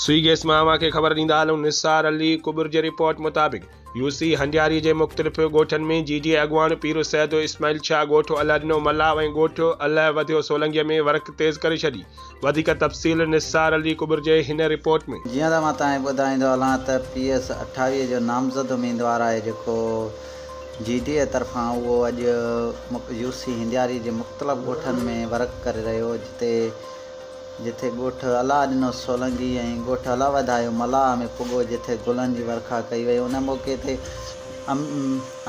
سوئي gas مان اوهان کي خبر ڏيندا هلون نثار علي ڪٻر جي رپورٽ مطابق يو سي هنڊياري جي مختلف ڳوٺن ۾ جي ڊي اي اڳواڻ پير سيد اسماعيل شاهه ڳوٺ الله ڏنو ملاح ۽ ڳوٺ الهه وڌيو سولنگي ۾ ورڪ تيز ڪري ڇڏي وڌيڪ تفصيل نثار علي ڪٻر جي هن رپورٽ ۾. جيئن ته مان توهان کي ٻڌائيندو هلان ته پي ايس 28 جو نامزد اميدوار آهي جيڪو جي ڊي اي طرفان اهو اڄ يو سي هنڊياري جي مختلف ڳوٺن ۾ ورڪ ڪري رهيو جتي جتي ڳوٺ الله ڏنو سولنگي ۽ ڳوٺ الله وڌايو ملاح ۾ پڳو جتي گلن جي ورکا ڪئي وئي ان موقعي تي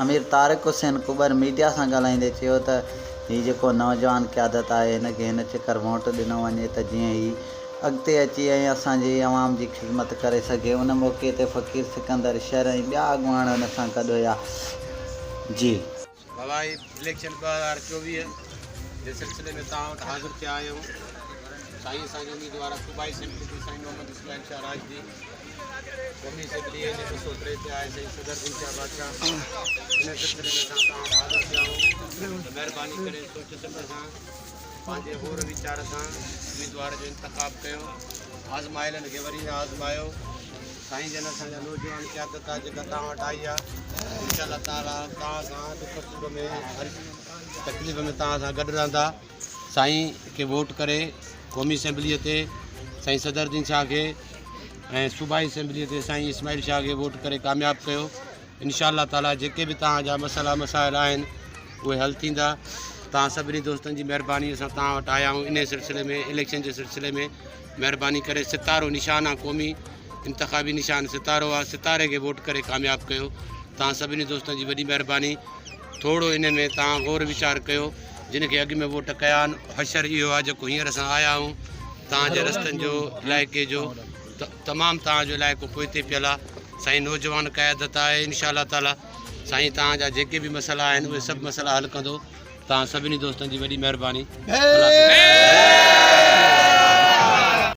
امير طارق حسين ڪٻر ميڊيا سان ڳالهائيندي چيو ته هي جيڪو نوجوان قيادت آهي هن کي هن چڪر ووٽ ڏنو وڃي ته جيئن هي اڳتي اچي ۽ اسان جي عوام جي خدمت ڪري سگهي ان موقعي تي فقير سڪندر شر ۽ ٻيا اڳواڻ هن سان گڏ هيا جي. بوائي اليڪشن 2024 جي سلسلي ۾ توهان وٽ حاضر ٿيا آهيون. سائين اسان جي اميدوار صوبائي اسيمبلي تي سائين محمد اسماعيل شاهه راشدي، قومي اسيمبلي اين اي 203 تي آهي سائين صدر الدين شاهه بادشاهه. ان سلسلي ۾ اسان توهان وٽ حاضر ٿيا آهيون ته مهرباني ڪري سوچ سمجهه سان پنهنجي غور ويچار سان اميدوار جو انتخاب ڪيو. آزمايلن کي وري نه آزمايو. سائين جن اسان جا نوجوان قيادت آ جيڪا توهان وٽ آئي آ انشاء الله تعالي توهان سان ڏک سور ۾ هر تڪليف ۾ توهان سان گڏ رهندا سائين کي ووٽ ڪري قومي اسيمبلي تي سائين صدر الدين شاهه کي ۽ صوبائي اسيمبلي تي سائين اسماعيل شاهه کي ووٽ ڪري ڪامياب ڪيو انشاء الله تعالي جيڪي به توهان جا مسئلا مسائل آهن اهي حل ٿيندا توهان سڀني دوستن جي مهرباني اسان توهان وٽ آيا آهيون انهي سلسلي ۾ اليڪشن جي سلسلي ۾ مهرباني ڪري ستارو نشان آ قومي انتخابي نشان ستارو آ ستاري کي ووٽ ڪري ڪامياب ڪيو توهان سڀني دوستن جي وڏي مهرباني ٿورو ان ۾ توهان غور ويچار ڪيو جن کي اڳ ۾ ووٽ ڪيا آهن حشر اهو آ جيڪو هينئر اسان آيا آهيون توهان جي رستن جو علائقي جو تمام توهان جو علائقو پوئتي پيل آ سائين نوجوان قيادت آهي انشاء الله تعالي سائين توهان جا جيڪي به مسئلا آهن اهي سڀ مسئلا حل ڪندو توهان سڀني دوستن جي وڏي مهرباني.